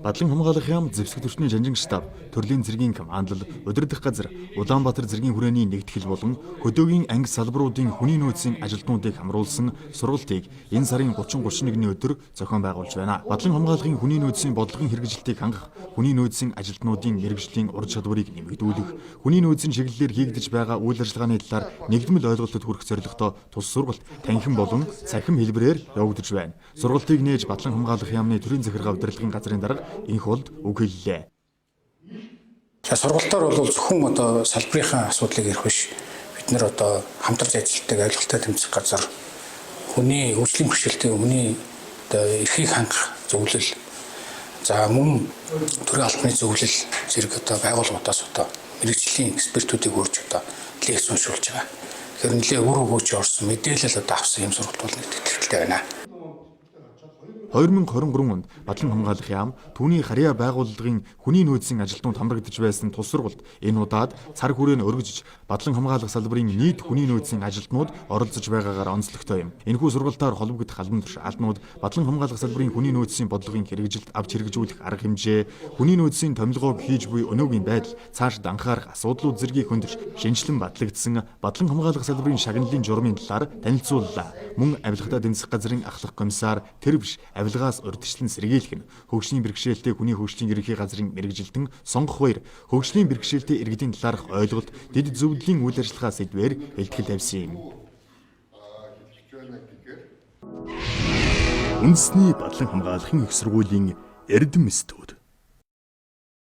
Бадлан хамгаалах яам, зэвсэг түвшний жанжин штаб, төрлийн цэргийн командлал, удирдах газар, Улаанбаатар цэргийн хүрээний нэгтгэл болон хөдөөгийн анги салбаруудын хүний нөөцийн ажилтнуудыг хамруулсан сургалтыг энэ сарын 30 31-ний өдөр зохион байгуулж байна. Бадлан хамгаалахын хүний нөөцийн бодлогын хэрэгжилтийг хангах, хүний нөөцийн ажилтнуудын мэргэжлийн ур чадварыг нэмэгдүүлэх, хүний нөөцийн чиглэлээр хийгдэж байгаа үйл ажиллагааны талаар нэгдмэл ойлголтод хүрэх зорилготой тус сургалт танхим болон цахим хэлбэрээр явагдаж байна. Сургалтыг нээж Бадлан хамгаалах яамны төрийн захиргаа удирдлагын газрын дарга Энх болд үг хэллээ. За, сургалтаар бол зөвхөн одоо салбарынхаа асуудлыг ярих биш. Бид нар одоо хамтарч ажилладаг авилгалтай тэмцэх газар, хүний хөгжлийн бэрхшээлтэй, хүний одоо эрхийг хангах зөвлөл, за мөн төрийн албаны зөвлөл зэрэг одоо байгууллагуудаас одоо мэргэжлийн экспертүүдийг урьж одоо лекц уншуулж байгаа. Тэгэхээр нэлээ үр өгөөж орсон, мэдээлэл одоо авсан юм сургалт болно гэдэгт итгэлтэй байна. 2023 онд Бадлан хамгаалах яам, түүний харьяа байгууллагын хүний нөөцийн ажилтнууд хамрагдаж байсан тус сургалт энэ удаад цар хүрээ нь өргөжж, Бадлан хамгаалах салбарын нийт хүний нөөцийн ажилтнууд оролцож байгаагаар онцлогтой юм. Энэхүү сургалтаар холбогдох албан тушаалнууд Бадлан хамгаалах салбарын хүний нөөцийн бодлогын хэрэгжилт, авч хэрэгжүүлэх арга хэмжээ, хүний нөөцийн томилгоог хийж буй өнөөгийн байдал, цаашид анхаарах асуудлууд зэргийг хөндөж, шинэчлэн батлагдсан Бадлан хамгаалах салбарын шагналын журмын талаар танилцууллаа. Мөн авилгатай тэмцэх газрын ахлах комиссар тэр биш авилгаас урьдчилан сэргийлэх нь хөгжлийн бэрхшээлтэй хүний хөгжлийн ерөнхий газрын мэргэжилтэн сонгох баяр, хөгжлийн бэрхшээлтэй иргэдийн талаарх ойлголт, дэд зөвлөлийн үйл ажиллагаа сэдвээр илтгэл тавьсан юм. Үндэсний Бадлан хамгаалахын их сургуулийн Эрдэм студи.